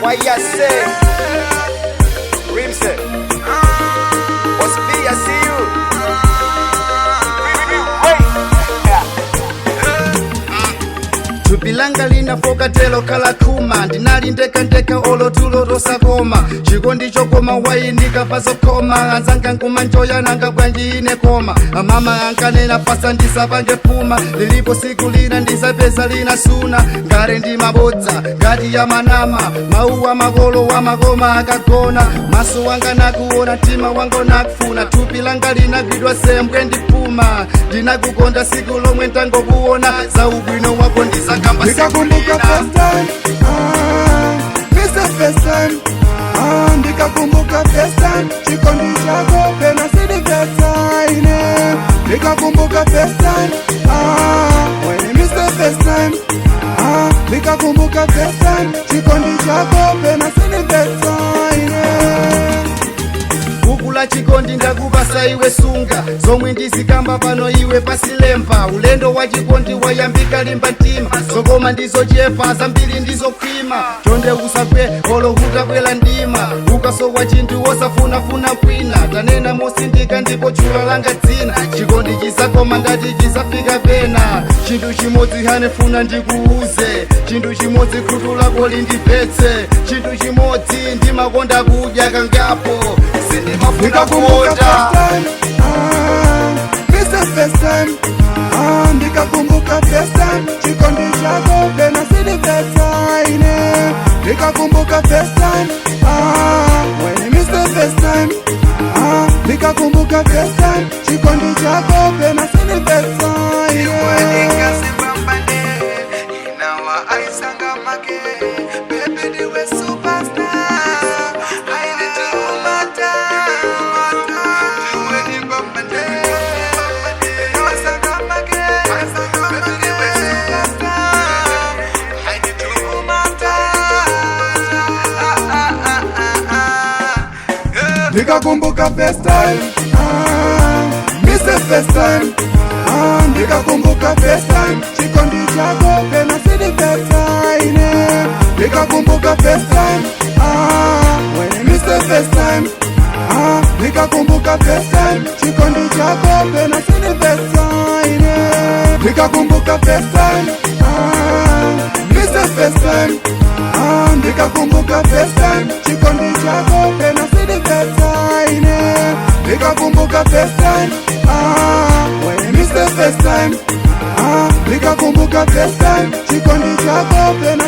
Wayase Rimse What's B, I see you. Thupi langa linafoka telo kala khuma, ndinali ndekandeka olotulo tosakoma. Chikondi chokoma wayinika pazokoma, anzanga nkumanjoya nanga bwanji ine koma. Amama ankanena pasa ndisapange phuma, lilipo siku lina ndisapeza lina suna. Ngare ndi mabodza ngati ya manama, mauwa makolo wa makoma akagona. Maso wanga nakuona, mtima wanga nakufuna, thupi langa linagwidwa sembwe ndipuma. Ndinakukonda siku lomwe ntangokuona, za ubwino wako ndizakamba siku Nikakumbuka lina. First time, ah, Mr. First time, ah, ndikakumbuka first time, chikondi chako pena sidivetaine. Nikakumbuka first time, ah, when Mr. First time, ah, nikakumbuka first time, chikondi chako pena sidivetaine. Buku la chikondi ndakupasa iwe sunga, zomwe ndizikamba pano iwe pasilemba. Ulendo wa chikondi wayambika, limba mtima, zokoma ndizochepa, zambiri ndizokhwima. Chonde usagwe olo utakwela ndima, ukasowa chinthu wosafunafuna kwina. Tanena mosindika ndipo tchula langa dzina, chikondi chisakoma ngati chisafika pena. Chinthu chimodzi hanefuna ndikuuze, chinthu chimodzi khutu lako lindimvetse, chinthu chimodzi ndimakonda kudya kangapo, sindimafuna Nikakumbuka kuota. First time, ah, Mr. First time, ah, ndikakumbuka first time, chikondi chako pena sidivetaine. Nikakumbuka first time, ah, when Mr. First time, ah, nikakumbuka first time, chikondi chako pena sidivetaine. Nikakumbuka first time, ah, Mr. First time, ah, ndikakumbuka first time, chikondi chako pena sidivetaine. Nikakumbuka first time, ah, when Mr. First time, ah, nikakumbuka first time, chikondi chako pena sidivetaine. Nikakumbuka first time, ah, Mr. First time, ah, ndikakumbuka first time, chikondi chako pena sidivetaine. Nikakumbuka first time, ah, when Mr. First time, ah, nikakumbuka first time, chikondi chako pena.